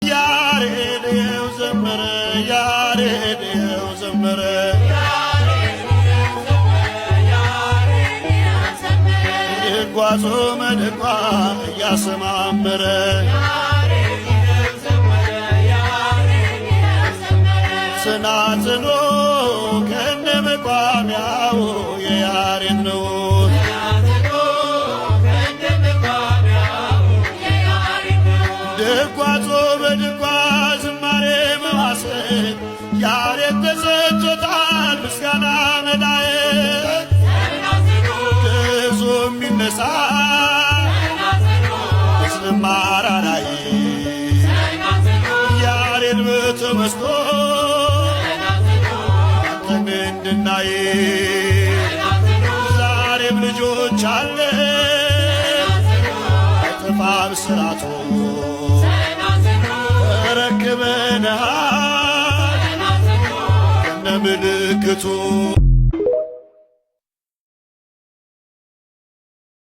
ያሬድ ይኸው ዘመረ፣ ያሬድ ይኸው ዘመረ። ድጓ ጾመ ድጓ እያሰማመረ፣ ጽናጽሉ ከነ መቋሚያው የያሬድ ነው። ድጓ ጾመ ድጓ ዝማሬ መዋሥዕት ያሬድ ተሰጥቶታል ምስጋና መላእክት ግዕዙ የሚነሳ እስልም አራራይ ያሬድ በተመስጦ አንተን እንድናይ ዛሬም ልጆች አለ አይጠፋም ስራቱ ተረክበንሃል ከነ ምልክቱ።